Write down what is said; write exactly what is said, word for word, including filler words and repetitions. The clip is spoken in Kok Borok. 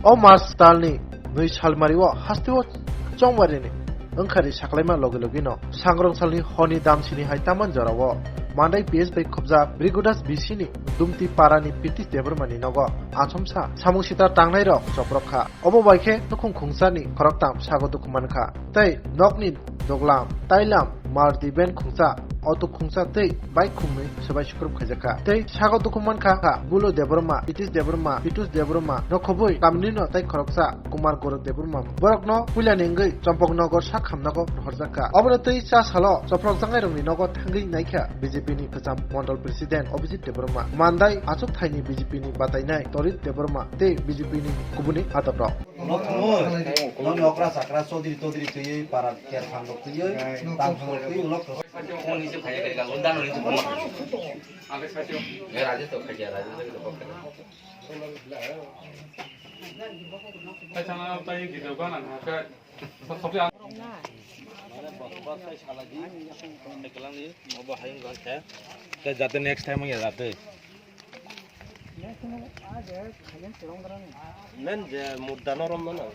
O March talni nwi salmario hasteo chongbarini wngkhari saklaima logi logino sangrong salni honi damsini hai taman jorao Mandai P S bai khobjak Brigodas B C ni Dumti parani Pitish Debbarmani nogo achomsa samung sita tangnairok choprok kha. Obo bai khe nukhung khungsani khoroktham sago dukhu mankha tei nokni doglam, tailam, mardi ben khungsa, auto khungsa tei bike khungnwi swbai sukrum khaijakha. Tei sago dukhu mankha kha Bulo Debbarma, Pitish Debbarma, Pitush Debbarma no khobwi kamnino tei khoroksa Kumar Gaurav Debbarma. Borokno puilani wngwi Champaknagar sak hamnago rohorjakha. Obono tei cha salo choprokjaknairokni nogo thangwi naikha B J P ni kwcham mondol president Abhijit Debbarma, Mandai achuk thaini B J P ni batainai Torit Debbarma tei B J P ni kubuni hadaprok. Ulo thangwi, nokni okra chakra chodri todri twiwi para ker phang rok twiwi, tang phang rok twiwi ulo thangwi. Jate next time ya jate. Men je mudda norom no nang.